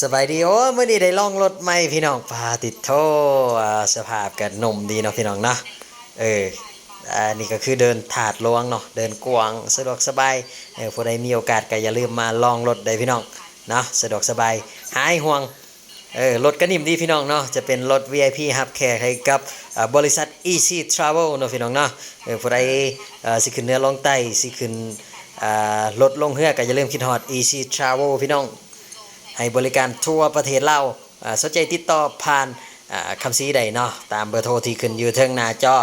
ສະບາຍດີ. ໂອ້ ມື້ນີ້ໄດ້ລອງລົດໃໝ່ພີ່ນ້ອງ. ປາຕິດໂທ ອ່າ ສະພາບກໍໜຸ່ມດີເນາະພີ່ນ້ອງເນາະ. ເອີ ອັນນີ້ກໍຄືເດີ່ນທາດຫຼວງເນາະ, ເດີ່ນກວ້າງ ສະດວກສະບາຍ. ເອີ ຜູ້ໃດມີໂອກາດກໍຢ່າລືມມາລອງລົດເດີ້ພີ່ນ້ອງເນາະ, ສະດວກສະບາຍ ຫາຍຫ່ວງ. ເອີ ລົດກໍໜິ່ມດີພີ່ນ້ອງເນາະ, ຈະເປັນລົດ ວີໄອພີ ຮັບແຂກໃຫ້ກັບ ເອີ ບໍລິສັດ ອີຊີ ທຣາເວລ ເນາະພີ່ນ້ອງເນາະ. ເອີ ຜູ້ໃດ ເອີ ຊິຂຶ້ນເໜືອລົງໃຕ້ ຊິຂຶ້ນ ເອີ ລົດລົງເຮືອ ກໍຢ່າລືມຄິດຮອດ ອີຊີ ທຣາເວລ ພີ່ນ້ອງ. ໃຫ້ບໍລິການທົ່ວປະເທດລາວ. ເອີ ສົນໃຈຕິດຕໍ່ຜ່ານ ເອີ ຄຳສີໄດ້ເນາະ, ຕາມເບີໂທທີ່ຂຶ້ນຢູ່ເທິງໜ້າຈໍ.